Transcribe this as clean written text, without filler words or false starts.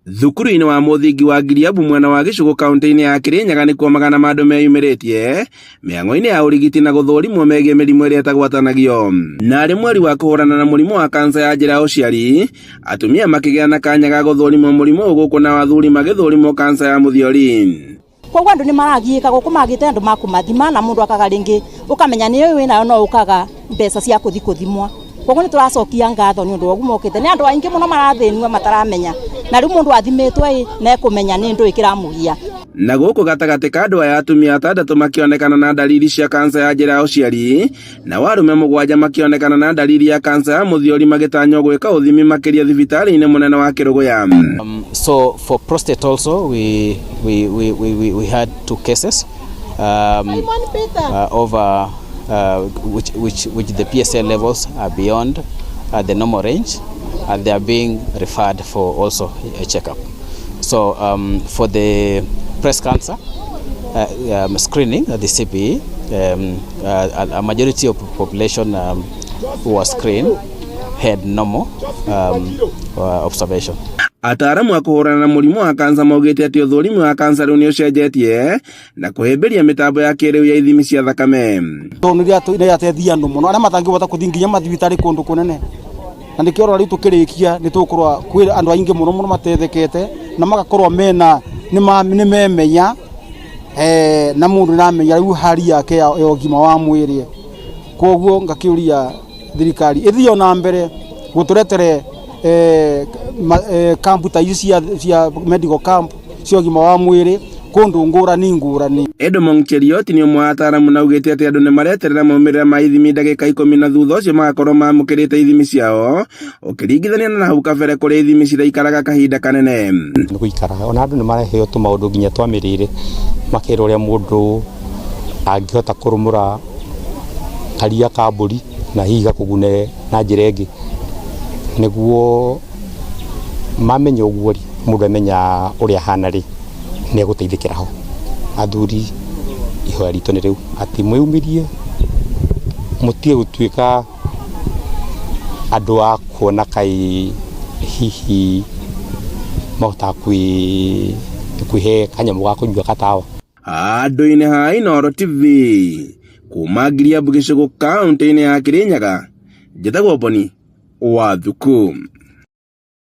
Thukuru-inĩ wa mũthingi wa Ngiriabu mwena wa Gĩcũgũ kaunti-inĩ ya Kĩrĩnyaga nĩkuo magana ma andũ meyumĩrĩtie mĩhang'o-inĩ ya ũrigiti na gũthũrimwo megiĩ mĩrimũ ĩrĩa ĩtagwatanagio. Na arĩ mweri wa kũhũrana na mũrimũ wa kansa ya njĩra ya ũciari, atumia makĩgĩa na kanya ga gũthũrimwo mũrimũ ũyũ gũkũ nao athuri magĩthũrimwo kansa ya mũthiori. Koguo andũ nĩ maragiĩka gũkũ magĩte andũ ma kũmathima na mũndũ akaga rĩngĩ ũkamenya nĩ ũyũ wĩnayo no ũkaga mbeca cia kũthi kũthimwa. Koguo nĩ tũracokia ngatho nĩ ũndũ wa ũguo mokĩte. Nĩ andũ aingĩ mũno marathĩnio mataramenya. Na rĩu mũndũ athimĩtwo ĩ nĩ ekũmenya nĩ ndũĩ kĩramũgia. Na gũkũ gatagatĩ ka andũ aya atumia atandatũ makĩonekana na ndariri cia kansa ya njĩra ya ũciari, nao arũme mũgwanja makĩonekana na ndariri ya kansa ya mũthiori magĩtanywo gwĩka ũthimi makĩria thibitarĩ-inĩ mũnene wa Kĩrũgũya. So for prostate also we had two cases over which the PSA levels are beyond the normal range, and they are being referred for also a checkup. So for the breast cancer screening at the CPE, a majority of population who was screened had normal observation. Ataaramu a kũhũrana na mũrimũ wa kansa maugĩte atĩ ũthũrimi wa kansa rĩu nĩ ũcenjetie na kũhĩmbĩria mĩtambo ya kĩrĩu ya ithimi cia thakame. Tondũ nĩ rĩateithia andũ mũno arĩa matangĩhota kũthiĩ nginya mathibitarĩ kũndũ kũnene, na nĩkĩo rĩu tũkĩrĩkia nĩ tũgũkorwo kwĩ andũ aingĩ mũno mũno matethekete na magakorwo mena nĩ memenya na mũndũ nĩaramenya rĩu hali yake ya ũgima wa mwĩrĩ. Koguo ngakĩũria thirikari ĩthiĩ ona mbere gũtũretere kampu ta ici cia medical camp cia ũgima wa mwĩrĩ kũndũ ngũrani ngũrani. Edmond Cheriot nĩ ũmwe wa ataaramu na augĩte atĩ andũ nĩ mareterera maumĩrĩra ma ithimi ndagĩka 10 na thutha ũcio magakorwo mamũkĩrĩte ithimi ciao ũkĩringithania na hau kabere kũrĩa ithimi ciraikaraga kahinda kanene. Nĩ gũikara ona andũ nĩ maraheo tũmaũndũ nginya twa mĩrĩre, makerwo ũrĩa mũndũ angĩhota kũrũmũra karia ka mbũri na hihi gakũgune na njĩra ĩngĩ, nĩguo mamenya ũguo rĩ, mũndũ amenya ũrĩa ahana rĩ, nĩ egũteithĩkĩra ho. Athuri ihoya ritũ nĩ rĩu atĩ mwĩyumĩrie mũtige gũtuĩka andũ a kuona kaĩ hihi mahotaga kwĩhe kanyamũ ga kũnyua gatawa. Handũ-inĩ ha Inooro TV kuma Ngiriabu Gĩcũgũ kaunti-inĩ ya Kĩrĩnyaga, njĩtagwo Boni wa Thuku.